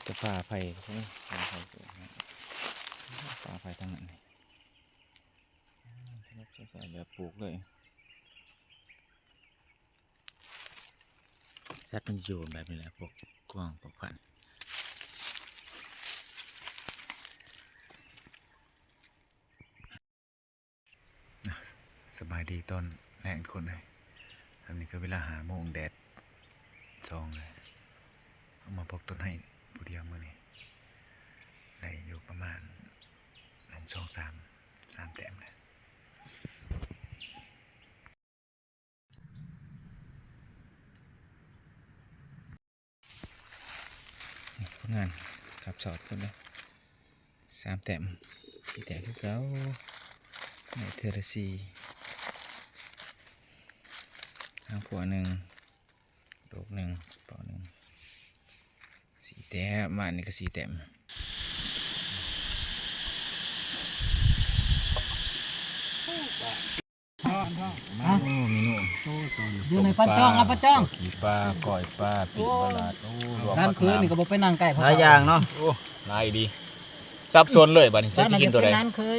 ຈະປ່າໄຜ່ ເອີ ປ່າໄຜ່ ປ່າໄຜ່ທາງນັ້ນນີ້ ແບບປູກເລີຍ. ສັດມັນຢູ່ແບບນີ້ແຫຼະ ພວກກວາງ ພວກພັນ. ສະບາຍດີຕອນແລງທຸກຄົນເອີຍ. ອັນນີ້ກໍເວລາຫ້າໂມງ ແດດສ່ອງແລ້ວ. ເອົາມາປົກຕົ້ນໄຮຜູ້ດຽວມື້ນີ້ ໄດ້ຢູ່ປະມານ ອັນ ສອງ ສາມ ສາມແຕ້ມແລ້ວ. ຜົນງານຂັບສອດເພິ່ນເດ້ ສາມແຕ້ມ ສີ່ແຕ້ມຄືເກົ່າ ໄດ້ເທື່ອລະສີ່ ທາງຂົວໜຶ່ງ ໂດກໜຶ່ງ ເປົ້າໜຶ່ງ ສີ່ແຕ້ມ ວານນີ້ກໍສີ່ແຕ້ມ. ໂອ້ ເມນູ ຢູ່ໃນປານຈ້ອງ ເອົາປານຈ້ອງ ຂີ້ປາ ກ້ອຍປາ ປີ້ງມາລາດ ໂອ້ ລວມ ຮ້ານເຄີຍນີ້ກໍບໍ່ໄປນັ່ງໃກ້ເຂົາ ຫຼາຍຢ່າງເນາະ ໂອ້ ຫຼາຍອີ່ຫຼີ ສັບສົນເລີຍບາດນີ້ ຈັກຊິກິນໂຕໃດ ຮ້ານເຄີຍ